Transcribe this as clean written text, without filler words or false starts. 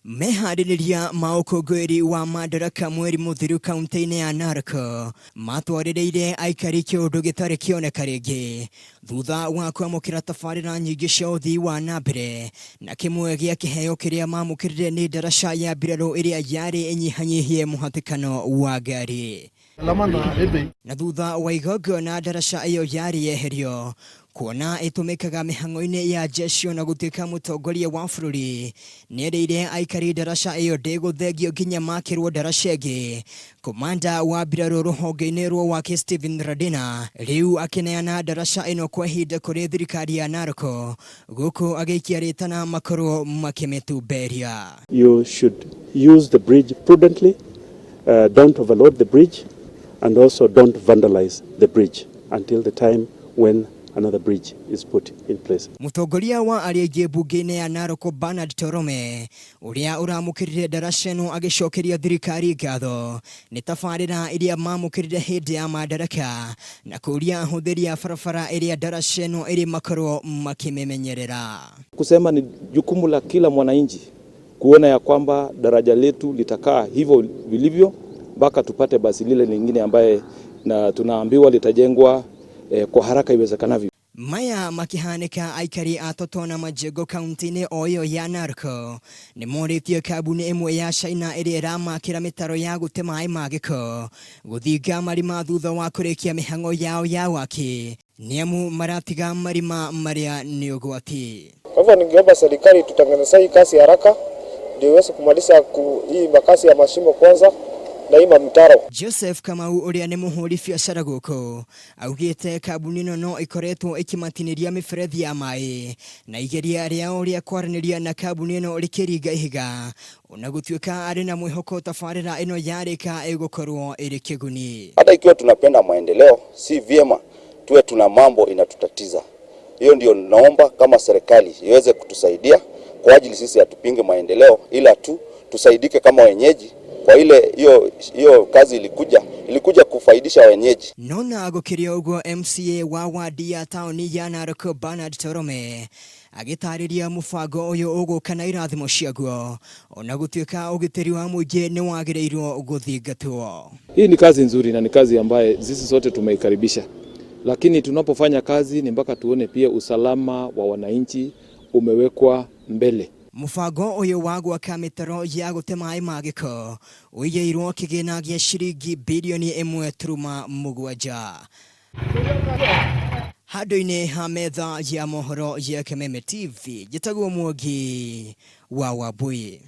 Meharĩrĩria ma ũkũngũĩri wa Madaraka mweri mũthiru kaunti-inĩ ya Narok matwarĩrĩire aikari kĩũndũ gĩtarĩ kĩoneka rĩngĩ thutha wa kwamũkĩra tabarĩra nyingĩ cia ũthii wa na mbere na kĩmwe gĩa kĩheo kĩrĩa mamũkĩrire nĩ ndaraca ya mbirarũ ĩrĩa yarĩ ĩnyihanyihie mũhatĩkano wa ngari. Na thutha wa igongona ndaraca ĩyo yarĩ yeherio kuona ĩtũmĩkaga mĩhang'o-inĩ ya jeshi ona gũtuĩka mũtongoria wa bũrũri nĩerĩire aikari ndaraca ĩyo ndĩgũthengio nginya makĩrwo ndaraca ĩngĩ. Komanda wa mbirarũ rũhonge-inĩ rwa wake Stephen Radina rĩu akĩneana ndaraca ĩno kwa ihinda kũrĩ thirikari ya Narok gũkũ agĩikia rĩtana makorwo makĩmĩtumberia. You should use the bridge prudently. Don't overload the bridge and also don't vandalize the bridge until the time when another bridge is put in place. Mũtongoria wa arĩa aingĩ mbunge-inĩ ya Narok Bernard Torome ũrĩa ũramũkĩrire ndaraca ĩno agĩcokeria thirikari ngatho nĩ tabarĩra iria mamũkĩrire hĩndĩ ya madaraka na kũria ahũthĩri a barabara ĩrĩa ndaraca ĩno ĩrĩ makorwo makĩmĩmenyerera. Kusema ni jukumu la kila mwananchi kuona ya kwamba daraja letu litakaa hivyo vilivyo mpaka tupate basi lile lingine ambaye na tunaambiwa litajengwa kwa haraka iwezekanavyo. Maya makihanĩka aikari a Totona Majengo kaunti-inĩ o ĩyo ya Narok nĩ morĩtie kambuni ĩmwe ya China ĩrĩa ĩramakĩra mĩtaro ya gũte maĩ ma gĩko gũthinga marima thutha wa kũrĩkia mĩhang'o yao ya waki nĩamu maratiga marima marĩa nĩ ũgwati. Kwa hivyo ningeomba serikali tutengeneze hii kazi haraka ndio iweze kumaliza hii makasi ya mashimo kwanza na hii mamtaro. Joseph Kamau ũrĩa nĩ mũhũri biacara gũkũ augĩte kambuni ĩno no ĩkoretwo ĩkĩmatinĩria mĩberethi ya maĩ na igeria rĩao rĩa kwaranĩria na kambuni ĩno rĩkĩringa ihiga ona gũtuĩka arĩ na mwĩhoko tabarĩra ĩno yarĩka ĩgũkorwo ĩrĩ kĩguni. Hata ikiwa tunapenda maendeleo, si vyema tuwe tuna mambo inatutatiza. Hiyo ndio naomba kama serikali iweze kutusaidia kwa ajili sisi hatupinge maendeleo, ila tu tusaidike kama wenyeji kwa ile hiyo hiyo kazi ilikuja kufaidisha wenyeji. Nona gũkĩrĩ ũguo MCA wa wadi ya taũni ya Narok Bernard Torome agĩtarĩria mũbango ũyũ ũgũka na irathimo ciaguo ona gũtuĩka ũgitĩri wa mũingĩ nĩ wagĩrĩirwo gũthingatwo. Hii ni kazi nzuri na ni kazi ambaye sisi sote tumeikaribisha, lakini tunapofanya kazi ni mpaka tuone pia usalama wa wananchi umewekwa mbele. Mũbango ũyũ wa gwaka mĩtaro ya gũte maĩ ma gĩko ũigĩirwo kĩgĩna gĩa ciringi bilioni 1.7. Handũ-inĩ ha metha ya mohoro ya Kameme TV, njĩtagwo Mwangi wa Wambui.